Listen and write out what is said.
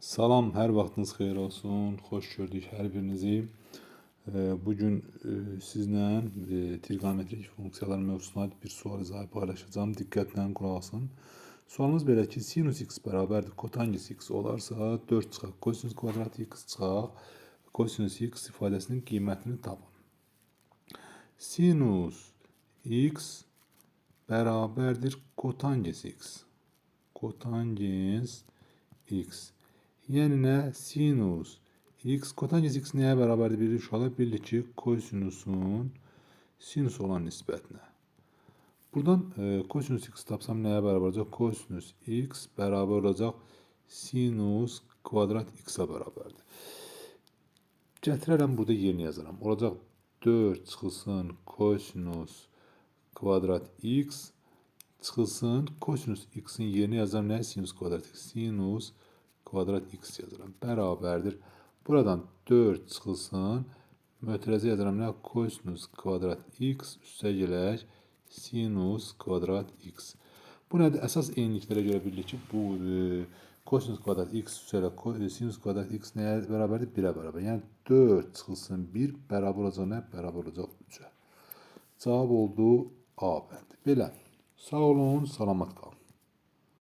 Salam, hər vaxtınız xeyir olsun. Xoş gördük hər birinizi. Bu gün sizlə trigonometrik funksiyalar mövzusuna aid bir sual izahı paylaşacağım. Diqqətlə qulaq asın. Sualımız belə ki, sinus x bərabərdir kotangens x olarsa 4 çıxaq kosinus kvadrat x çıxaq kosinus x ifadəsinin qiymətini tapın. Sinus x bərabərdir kotangens x. Kotangens x. Yəni nə? Sinus x kotangens x nəyə bərabərdir? Bilirik uşaqlar, bilirik ki, kosinusun sinus olan nisbətinə. Buradan kosinus x tapsam nəyə bərabər olacaq? Kosinus x bərabər olacaq sinus kvadrat x-a bərabərdir. Gətirərəm, burada yerini yazaram. Olacaq 4 çıxılsın kosinus kvadrat x çıxılsın kosinus x-in yerini yazaram nə? Sinus kvadrat x. Sinus kvadrat x yazıram. Bərabərdir. Buradan 4 çıxılsın. Mötərizə yazıram nə? Kosinus kvadrat x üstə gələk sinus kvadrat x. Bu nədir? Əsas eyniliklərə görə bilirik ki, bu kosinus kvadrat x üstə sinus kvadrat x nəyə bərabərdir? 1-ə bərabər. Yəni 4 çıxılsın 1 bərabər olacaq nə? Bərabər olacaq 3-ə. Cavab oldu A bəndi. Belə. Sağ olun, salamat qalın.